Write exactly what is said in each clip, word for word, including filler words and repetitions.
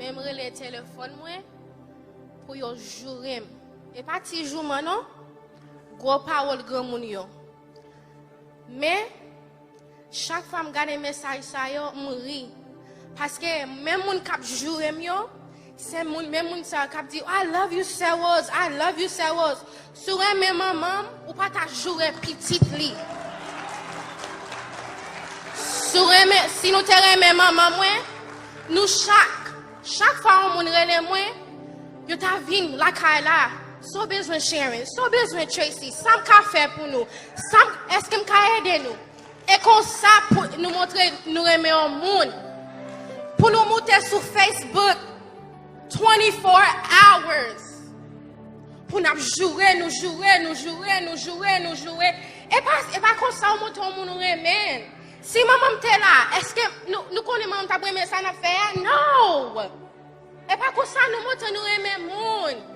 M rele telefòn mwen pou yo joure m. E pa ti jouman non, gwo pawòl granmoun yo. Men, chak fwa m gade mesaj sa yo, m ri. Paske menm moun k ap joure m yo, se moun, menm moun sa yo k ap di, "I love you, Sè Rose, I love you, Sè Rose." Si w renmen manman m, ou pa ta joure pitit li. Si w renmen, si nou te renmen manman mwen, nou chak, chak fwa yon moun rele mwen, yo ta vin lakay la. Sa w bezwen Sharon, sa w bezwen Tracy, sa m ka fè pou nou, sa m, èske m ka ede nou? E konsa pou nou montre nou renmen yon moun. Pou nou moute sou Facebook twenty-four hours. Pou n ap joure, nou joure, nou joure, nou joure, nou joure. E pa, e pa konsa w montre yon moun ou renmen. Si manman m te la, èske nou, nou konnen manman m t ap renmen sa n ap fè a? No! E pa konsa nou montre nou renmen moun.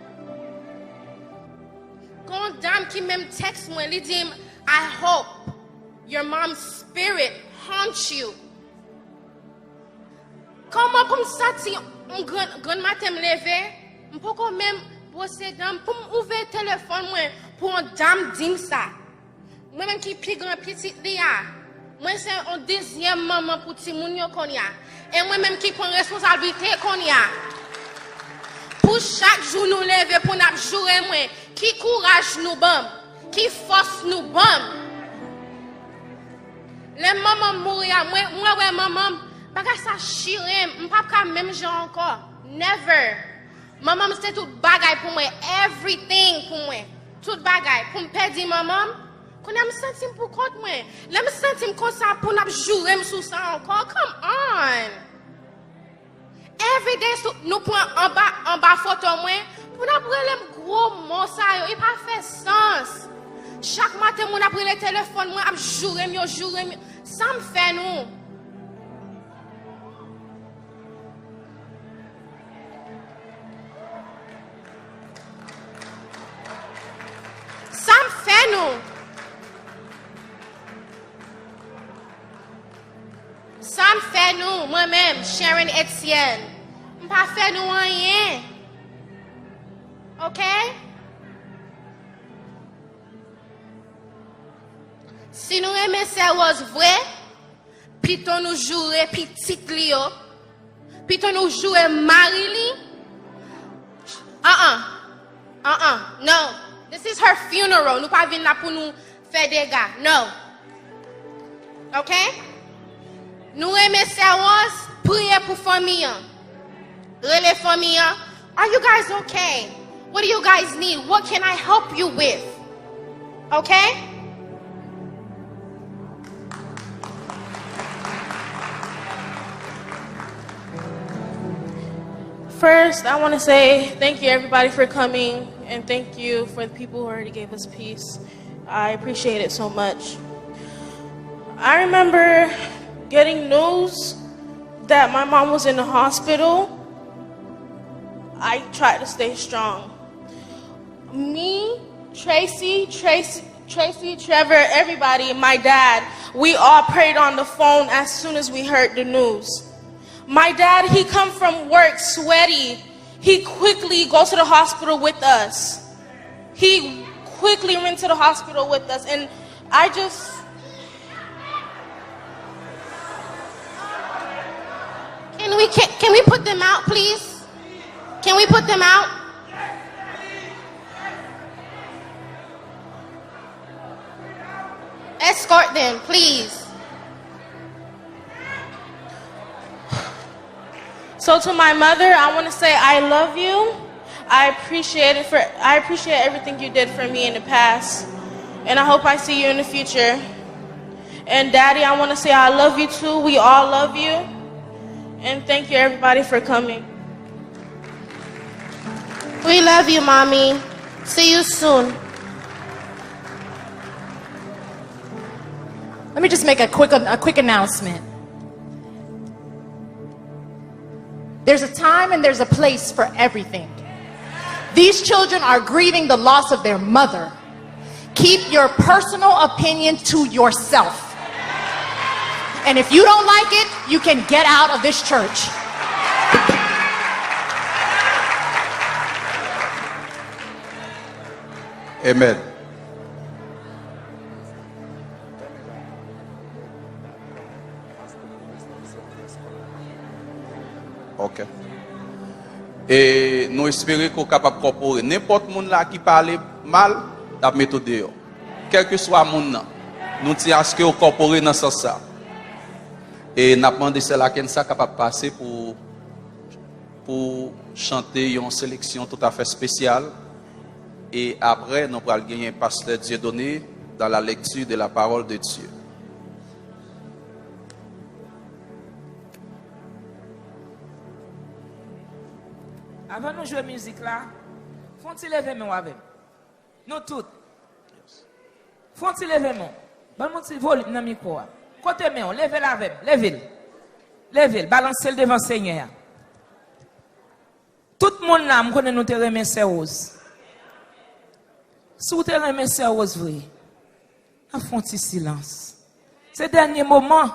Gon dam ki menm tèks mwen, li di m, "I hope your mom's spirit haunts you." Kòman pou m santi m grann, grann maten m leve, m poko menm bwose dan m, pou m ouvè telefòn mwen, pou yon dam di m sa. Mwen menm ki pi gran pitit li a, mwen se yon dezyèm manman pou timoun yo kounye a. E mwen menm ki pran responsablite kounye a. Pou chak jou nou leve pou n ap joure mwen, ki kouraj nou ban m, ki fòs nou ban m. Lè manman m mouri a, mwen, mwen wè manman m, bagay sa chire m, m p ap ka menm jan ankò. Never. Manman m se tout bagay pou mwen, everything pou mwen. Tout bagay. Pou m pèdi manman m, kounye a m santi m pou kont mwen. Lè m santi m konsa, pou n ap joure m sou sa ankò, come on! Everyday sou, nou pran anba, anba foto mwen, pou n ap rele m gwo mo sa yo, e pa fè sans. Chak maten, moun ap rele telefòn mwen, ap joure m yo, joure m yo. Sa m fè nou? Sa m fè nou? Sa m fè nou, mwen menm, Sharon Etienne? M pa fè nou anyen. Oke? Si nou renmen Sè Rose vre, pito nou joure pitit li yo, pito nou joure mari li. An an. An an. No. This is her funeral. Nou pa vin la pou nou fè dega. No. Oke? Nou renmen Sè Rose, priye pou fanmi an. Rele fanmi an. Are you guys okay? What do you guys need? What can I help you with? Okay? First, I want to say thank you, everybody, for coming, and thank you for the people who already gave us peace. I appreciate it so much. I remember getting news that my mom was in the hospital. I tried to stay strong. Me, Tracy, Tracy, Tracy, Trevor, everybody, my dad, we all prayed on the phone as soon as we heard the news. My dad, he come from work sweaty. He quickly go to the hospital with us. He quickly went to the hospital with us, and I just Can we, can, can we put them out, please? Can we put them out? Escort them, please. So to my mother, I want to say I love you. I appreciate it for I appreciate everything you did for me in the past. And I hope I see you in the future. And Daddy, I want to say I love you too. We all love you. And thank you everybody for coming. We love you, Mommy. See you soon. Let me just make a quick a quick announcement. There's a time and there's a place for everything. These children are grieving the loss of their mother. Keep your personal opinion to yourself. And if you don't like it, you can get out of this church. Amen. Ok. E nou espere ke w kapab kòpore. Nenpòt moun la ki pale mal, n ap mete w deyò. Kèlkeswa moun nan, nou di aske w kòpore nan sans sa. E n ap mande sè Lakensa kapab pase pou, pou chante yon seleksyon toutafè espesyal. E apre, nou pral genyen pastè Dieudonné dans la lecture de la parole de Dieu. Avan nou jwe mizik la, fè yon ti leve men w avè m. Nou tout. Fè yon ti leve men w. Ban m yon ti volim nan mikwo a. Kote men w? Leve l avè m. Leve l. Leve l. Balanse l devan Senyè a. Tout moun la, m konnen nou te renmen sè Rose. Si w te renmen sè Rose vre, n ap fè yon ti silans. Se dènye moman.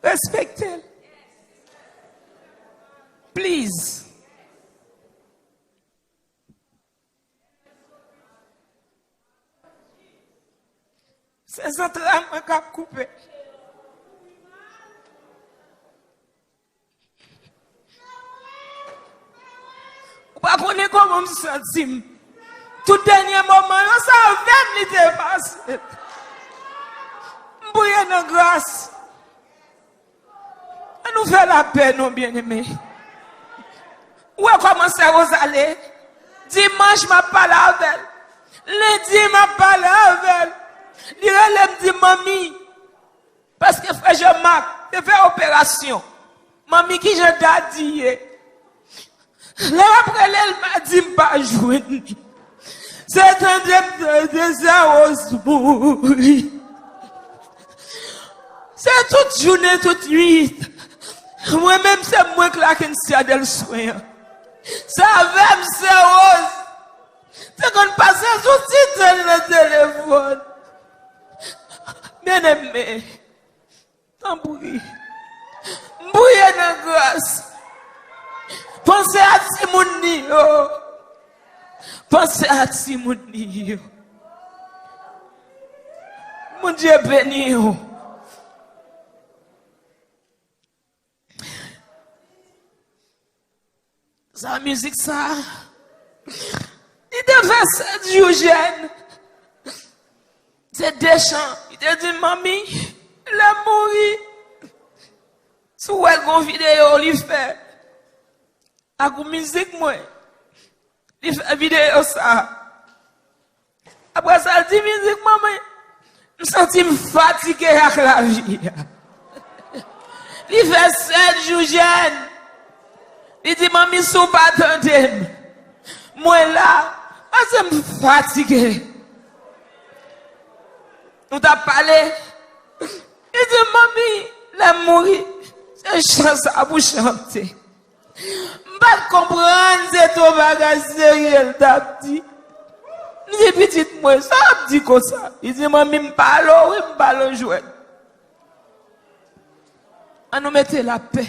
Respekte l. Please. Se zantray mwen k ap koupe. Ou pa konnen kòman m santi m. Tout dènye moman yo, se avè m li te pase. M priye nan gras. Ann nou fè lapè non, byeneme. Ou wè kòman sè Rose ale? Dimanch, m ap pale avè l. Lendi, m ap pale avè l. Li rele m, di, "Manmi," paske frè Jean Marc te fè operasyon. "Manmi, kijan dadi ye?" Lè m ap rele l madi, m pa jwenn li. Se tande m tande sè Rose mouri. Se tout jounen, tout nuit. Mwen menm, se mwen k Lakensia Delswen an. Se avè m sè Rose te konn pase sou ti tan nan telefòn. Byeneme, tanpri, m priye nan gras. Panse a timoun li yo. Panse a timoun li yo. Bondye beni w. Sa mizik sa, li te fè sèt jou jèn. Se de chan. Li te di, "Manmi, lè m mouri." Si w wè l gon videyo li fè ak yon mizik mwen, li fè videyo sa. Apre sa, l di, "Mizik manmi, m santi m fatige ak lavi a." Li fè sèt jou jèn. Li di, "Manmi, si w pa tande m, mwen la, paske m fatige." Nou t ap pale. Li di, "Manmi, lè m mouri, se chan sa pou chante." M pa t konprann se t yon bagay serye l t ap di. M di, "Pitit mwen, sa w ap di konsa?" Li di, "Manmi, m pale w wi, m pale w jwèt." Ann nou mete lapè.